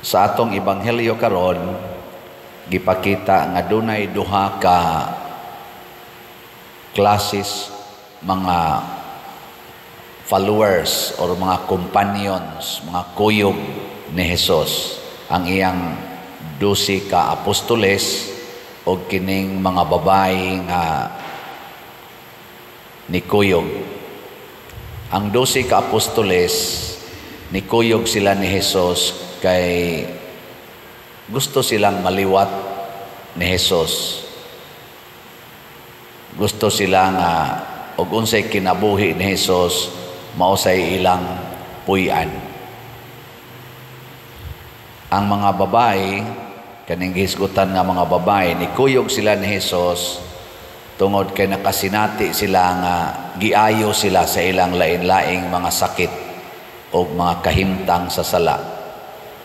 Sa atong ebanghelyo karon, gipakita nga dunay duha ka classes mga followers or mga companions, mga kuyog ni Jesus, ang iyang 12 ka apostoles o kining mga babae nga nikuyog. Ang 12 ka apostoles, nikuyog sila ni Jesus kay gusto silang maliwat ni Jesus. Gusto sila nga og unsay kinabuhi ni Jesus, mao say ilang puy-an. Ang mga babae, kaning gihisgutan nga mga babae, nikuyog sila ni Jesus tungod kay nakasinati sila nga giayo sila sa ilang lain-laing mga sakit o mga kahimtang sa sala.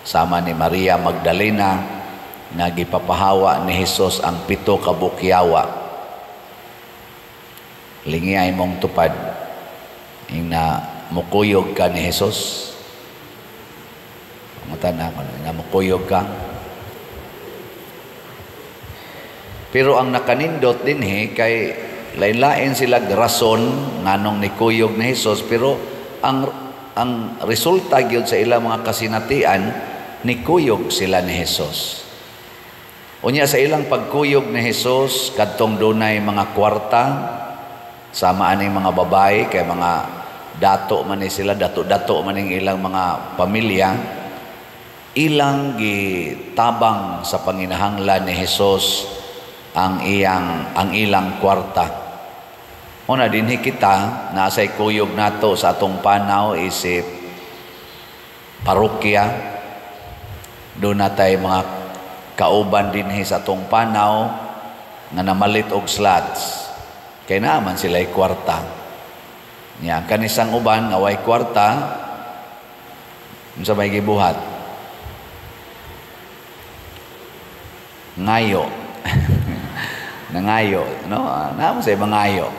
Sama ni Maria Magdalena nga gipapahawa ni Jesus ang 7 ka bukyawa. Lingi ay mong tupad ing na mukuyog ka ni Jesus. Mata na ako na mukuyog ka. Pero ang nakanindot dinhi kay lain-lain sila rason nganong nikuyog ni Jesus, pero ang resulta gyud sa ilang mga kasinatian, nikuyog sila ni Jesus. Unya sa ilang pagkuyog ni Jesus, kadtong dunay mga kwarta, sama aning mga babae kay mga dato man ni sila, dato-dato man ning ilang mga pamilya, ilang gitabang sa panginahanglan ni Jesus ang ilang kwarta. Una dinhi kita naasay kuyog nato sa atong panaw isip parokya, do natay mga kauban dinhi sa atong panaw nga namalit og slots. Kay naa man sila'y kwarta. Nya kanisang uban nga way kwarta, unsa may gibuhat? Ngayo. Nangayo, no? Naa man say mangayo.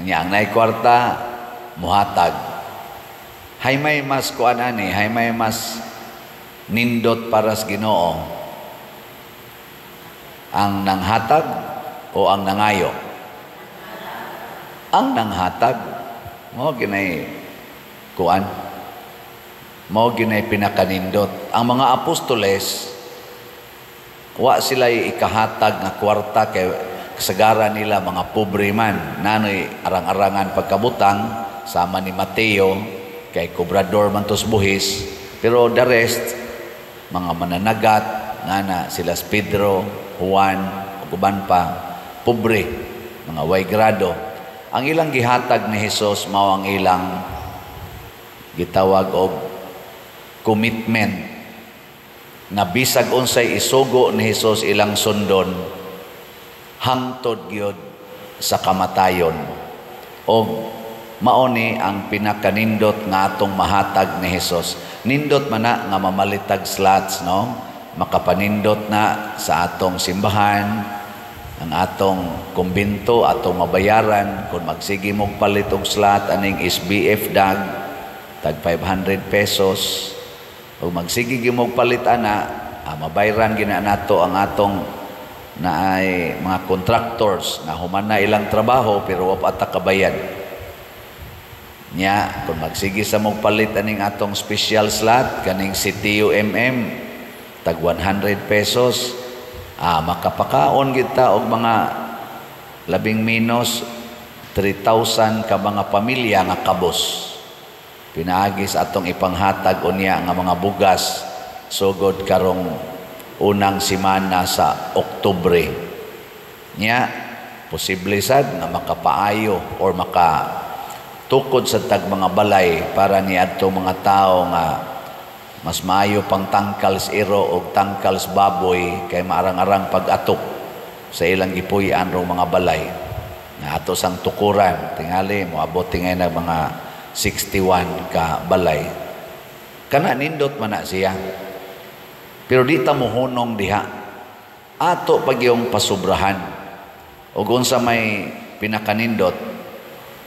Nya ang nay kwarta muhatag. Hay may mas kuan ani, hay may mas nindot para sa Ginoo, ang nanghatag o ang nangayo? Ang nanghatag. Mao ginay kuan, mao ginay pinakanindot. Ang mga apostoles, wa sila ikahatag nga kwarta kay kasagaran nila mga pobre man, nanoy arang-arangan pagkabutang, sama ni Mateo kay kobrador man tos buhis, pero the rest mga mananagat ngana sila Pedro, Juan ug uban pa, pobre, mga way grado. Ang ilang gihatag ni Jesus mao ang ilang gitawag og commitment na bisag unsay isugo ni Jesus ilang sundon hangtod gyud sa kamatayon. Og mao ni ang pinakanindot nga atong mahatag ni Jesus. Nindot man na nga mamalitag slots, no? Makapanindot na sa atong simbahan, ang atong kumbinto, atong mabayaran. Kung magsige mong palit og slot aning SBF dag tag 500 pesos, ug magsige gyud mong palit ana, mabayaran gina nato ang atong naay mga contractors na human na ilang trabaho pero wa pa ata kabayad. Nya kung magsige sa mong palit aning atong special slot kaning CTUMM tag 100 pesos, makapakaon kita og mga labing minus 3,000 ka mga pamilya nga kabos. Pinaagi sa atong ipanghatag unya nga mga bugas sugod karong unang semana sa Oktubre. Nya posible sad nga makapaayo or makatukod sa tag mga balay para niadto mga tawo nga mas maayo pang tangkal sa iro o tangkal sa baboy kay maarang-arang pag-atok sa ilang gipuy-an rong mga balay. Na ato sang tukuran, tingali moabot tingay na mga 61 ka balay. Kana nindot man na siya. Pero di ta mohunong diha. Ato pag iyong pasubrahan. O kung sa may pinakanindot,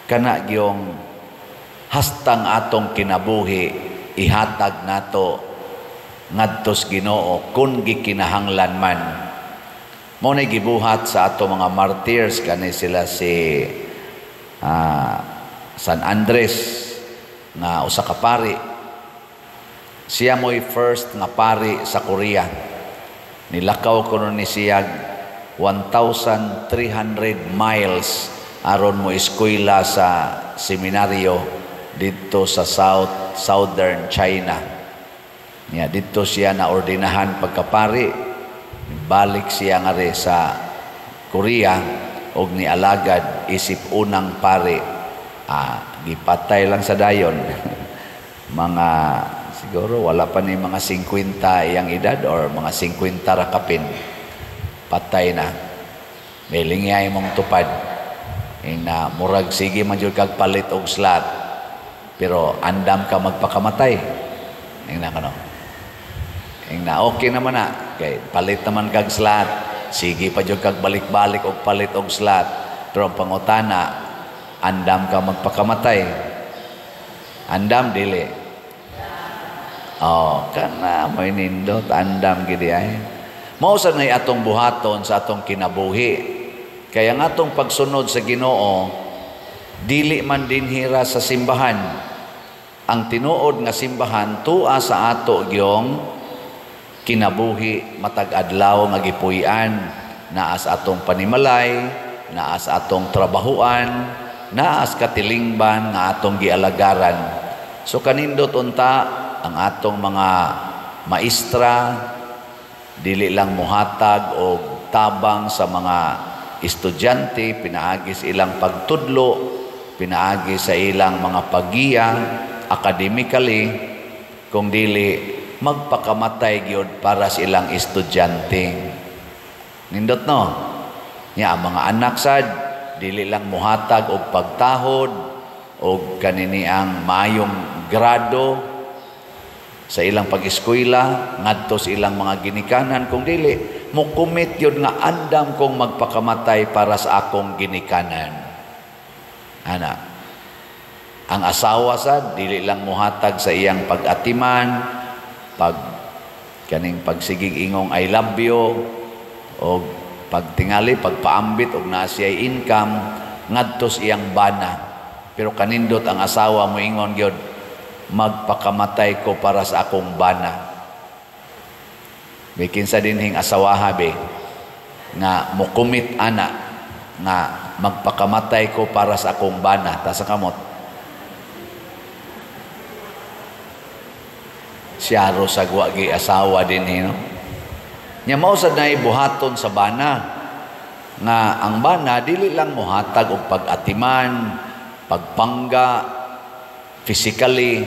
kana giyong hastang atong kinabuhi ihatag nato ngadtos Ginoo kung gikinahanglan man. Mao nay gibuhat sa ato mga martyrs, kani sila si San Andres nga usa ka pari. Siya mo'y first nga pari sa Korea. Nilakaw kuno ni siya 1,300 miles aron mo eskwela sa seminaryo didto sa southern China. Nya didto siya na ordinahan pagkapari. Balik siya ngari sa Korea og nialagad isip unang pari. Gipatay lang sa dayon. Mga siguro wala pa ni mga 50 iyang edad or mga 50 ra kapin. Patay na. May lingay mong tupad. Ing na murag sige man jud kag palit og slot. Pero andam ka magpakamatay. Ing na kano. Ing na okay naman na kay palit naman kag slot. Sige pa jud kag balik-balik og palit og slot. Pero ang pangutana, andam ka magpakamatay? Andam dili? Oh, kana may nindot, andam gidi ay. Mao sad nay atong buhaton sa atong kinabuhi. Kaya ang atong pagsunod sa Ginoo dili man dinhira sa simbahan. Ang tinuod nga simbahan tua sa ato gyong kinabuhi matag adlaw nga gipuy-an, naa sa atong panimalay, naa sa atong trabahuan, naa sa katilingban nga atong gialagaran. So kanindot unta ang atong mga maestra dili lang muhatag og tabang sa mga estudyante pinaagi sa ilang pagtudlo, pinaagi sa ilang mga paggiya academically, kung dili magpakamatay gyud para sa ilang estudyante. Nindot, no? Nya ang mga anak sad dili lang muhatag og pagtahod og kanini ang maayong grado sa ilang pag-eskwela ngadto sa ilang mga ginikanan, kung dili mo-commit yun nga andam kong magpakamatay para sa akong ginikanan. Ana. Ang asawa sad dili lang muhatag sa iyang pag-atiman, pag kaning pagsigig ingong "I love you" og pagtingali pagpaambit og naa siya'y income ngadto sa iyang bana. Pero kanindot ang asawa mo ingon gyud, "Magpakamatay ko para sa akong bana." May kinsa dinhing asawaha be nga mo-commit ana nga "Magpakamatay ko para sa akong bana"? Taas ang kamot. Siyaro sa gi asawa dinhi, no? Nya mao sad nay buhaton sa bana nga ang bana dili lang mohatag og pag-atiman, pagpangga physically,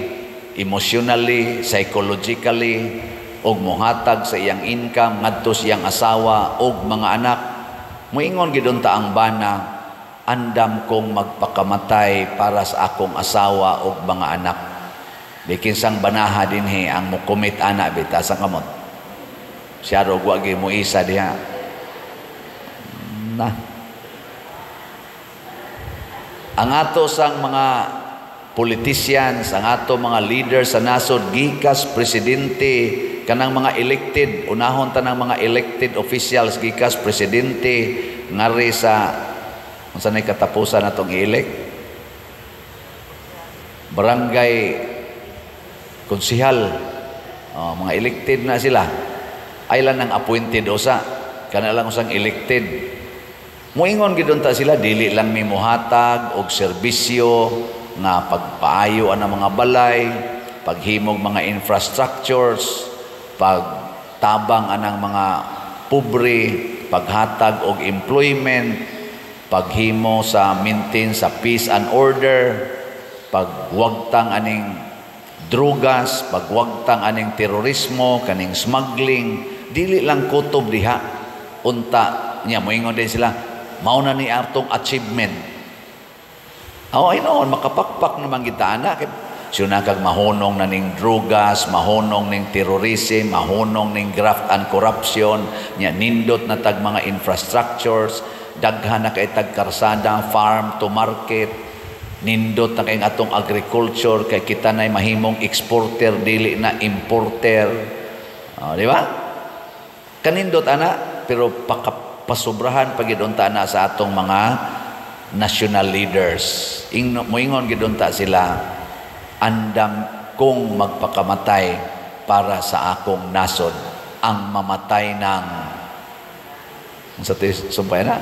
emotionally, psychologically, og mohatag sa iyang income ngadto sa iyang asawa og mga anak. Moingon gid unta ang bana, "Andam kong magpakamatay para sa akong asawa og mga anak." Bikin sang banaha dinhi ang mo-commit ana be? Taas ang kamot. Siya ro wa gi mo isa diha. Na. Ang ato sang mga politicians, ang ato mga leaders sa nasod, gikas presidente, kanang mga elected, unahon tanang mga elected officials, gikas presidente ngari sa unsa nay katapusan natong i-elect, barangay konsihal, oh, mga elected na sila ay lang ang appointed usa kana lang usang elected. Moingon gid unta sila, dili lang mi mohatag og serbisyo nga pagpaayo ang mga balay, paghimog mga infrastructures, pagtabang anang mga pobre, paghatag og employment, paghimo sa maintain sa peace and order, pagwagtang aning drugas, pagwagtang aning terorismo, kaning smuggling, dili lang kutob diha. Unta niya moingon din sila, mao na ni atong achievement. Oh, ay noon makapakpak naman kita ana. Siya kag mahunong na ning drugas, mahunong ning terorism, mahunong ning graft and corruption, nya nindot na tag mga infrastructures, daghan na kay tag karsada, farm to market, nindot na kay atong agriculture kay kita nay mahimong exporter, dili na importer. Oh, di ba? Kanindot ana, pero pasubrahan pagid unta na sa atong mga national leaders. Moingon gid unta sila, "Andam kong magpakamatay para sa akong nasod." Ang mamatay ng sa sumpay na,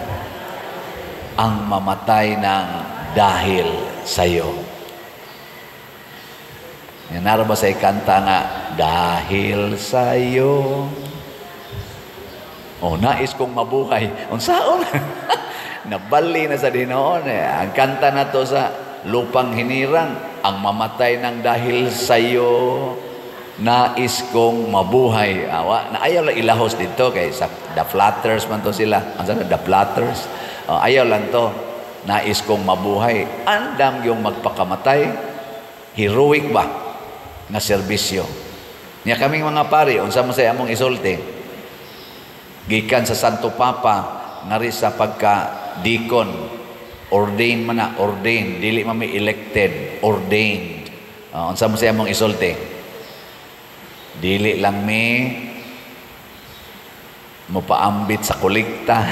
ang mamatay ng dahil sa'yo. Yan, naro ba sa kanta nga, "Dahil sa'yo"? Oh, nais kong mabuhay. Unsaon? Nabali na sa dinoon eh. Ang kanta na to sa Lupang Hinirang, "Ang mamatay ng dahil sa'yo, nais kong mabuhay." Awa, na ayaw lang ilahos dito kay sa The Flatters man to sila. Ang sana The Flatters. Oh, ayaw lang to. "Nais kong mabuhay." Andam yung magpakamatay. Heroic ba nga serbisyo? Nya kaming mga pari, unsa man say among isulti? Gikan sa Santo Papa ngari sa pagka deacon, ordained man na, ordained, dili man may elected, ordained. Unsa man say among isulti? Dili lang mi mopaambit sa kolekta.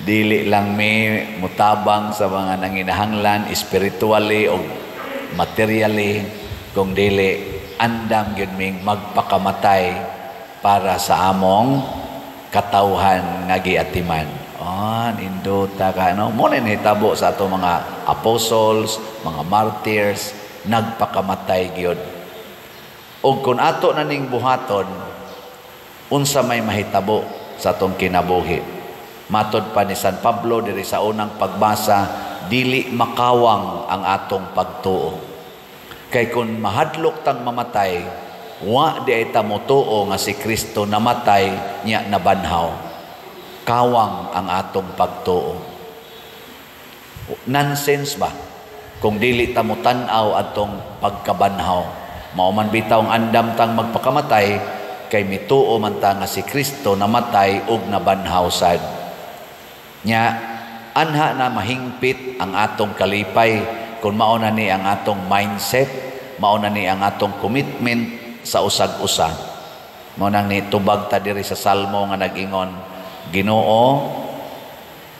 Dili lang mi mutabang sa mga nanginahanglan spiritually o materially, kung dili andam gyud ming magpakamatay para sa among katawhan nga giatiman. Oh, nindota ka, no? Mo na nahitabo sa ato mga apostles, mga martyrs, nagpakamatay gyud. Og kung ato na ning buhaton, unsa may mahitabo sa atong kinabuhi? Matod pa ni San Pablo diri sa unang pagbasa, dili makawang ang atong pagtuo. Kay kung mahadlok tang mamatay, wa di ay ta motuo nga si Kristo namatay nya nabanhaw. Kawang ang atong pagtuo. Nonsense ba kung dili ta mo tan-aw atong pagkabanhaw? Mao man bitaw ang andam tang magpakamatay kay mituo man ta nga si Kristo namatay ug nabanhaw sad. Nya anha na mahingpit ang atong kalipay kung mao na ni ang atong mindset, mao na ni ang atong commitment sa usag-usa. Mao nang nitubag ta diri sa Salmo nga nag-ingon, "Ginoo,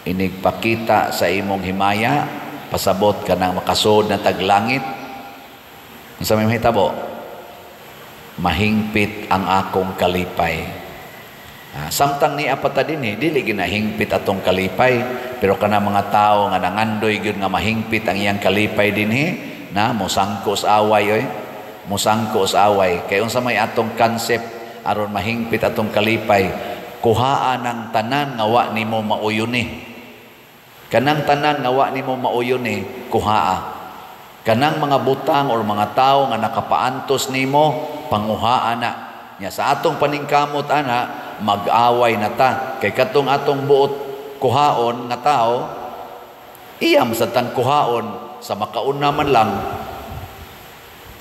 inigpakita sa imong himaya, pasabot ka nang makasud na taglangit." Unsa may mahitabo? Mahingpit ang akong kalipay. Samtang ni pa ta dinhi, dili ginahingpit atong kalipay, pero kana mga tao nga nangandoy gyud nga mahingpit ang iyang kalipay dinhi, na mosangko sa away oy. Mosangko sa away. Kay unsa may atong concept aron mahingpit atong kalipay? Kuhaan ang tanan nga wa nimo mauyuni. Kanang tanan nga wa nimo mauyuni, kuhaa. Kanang mga butang or mga tao nga nakapaantos nimo, panguhaa na. Nya sa atong paningkamot ana, mag-away na ta. Kay katong atong buot kuhaon nga tao, iyam sa tang kuhaon sa makauna man lang.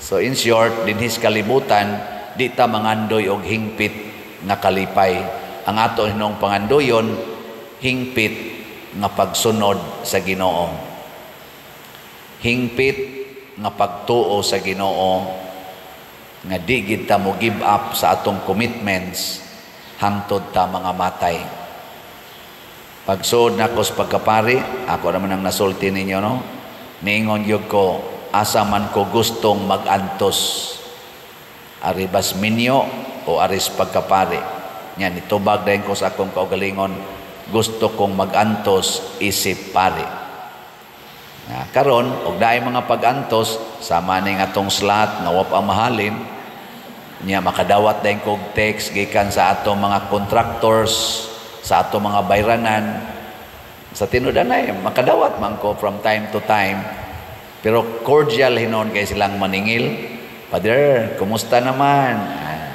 So in short, dinhis kalibutan, di ta mangandoy og hingpit nga kalipay. Ang ato hinong pangandoyon, hingpit nga pagsunod sa Ginoo. Hingpit nga pagtuo sa Ginoo nga di gid ta mo give up sa atong commitments hangtod ta mga matay. Pagsuod nako sa pagkapari, ako naman ang nasulti ninyo, no? Niingon gyud ko, asa man ko gustong mag-antos. Aribas minyo o aris pagkapari. Nya nitubag dayon ko sa akong kaugalingon, gusto kong mag-antos isip pari. Na, karon og naay mga pag-antos sama ning atong slot nga wa pa mahalin niya, makadawat dayon kog text gikan sa atong mga contractors, sa atong mga bayranan. Sa tinud-anay makadawat man ko from time to time, pero cordial hinon kay silang maningil, "Father, kumusta naman?" Ah,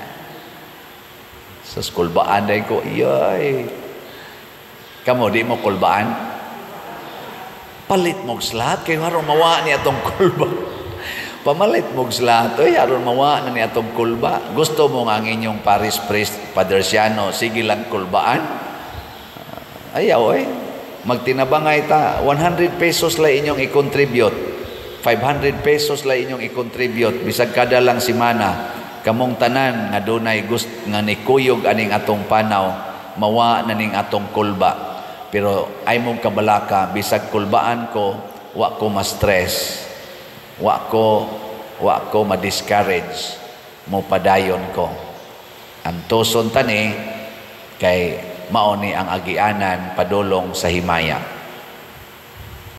sa kulbaan dayon ko, iyay. Kamo, di mo kulbaan? Palit mo slot kay aron mawa ni atong kulba. Pamalit mo slot oy, aron mawa na ni atong kulba. Gusto mo nga ang inyong parish priest, Father Siano, sige lang kulbaan? Ayaw oy. Magtinabangay ta, 100 pesos lang inyong i-contribute. 500 pesos lang inyong i-contribute bisag kada lang semana. Kamong tanan nga dunay gust nga nikuyog aning atong panaw, mawa na ning atong kulba. Pero ay mong kabalaka, bisag kulbaan ko, wa ko ma-stress, wa ko ma-discourage, mo padayon ko. Antuson tani kay mao ni ang agianan padulong sa himaya.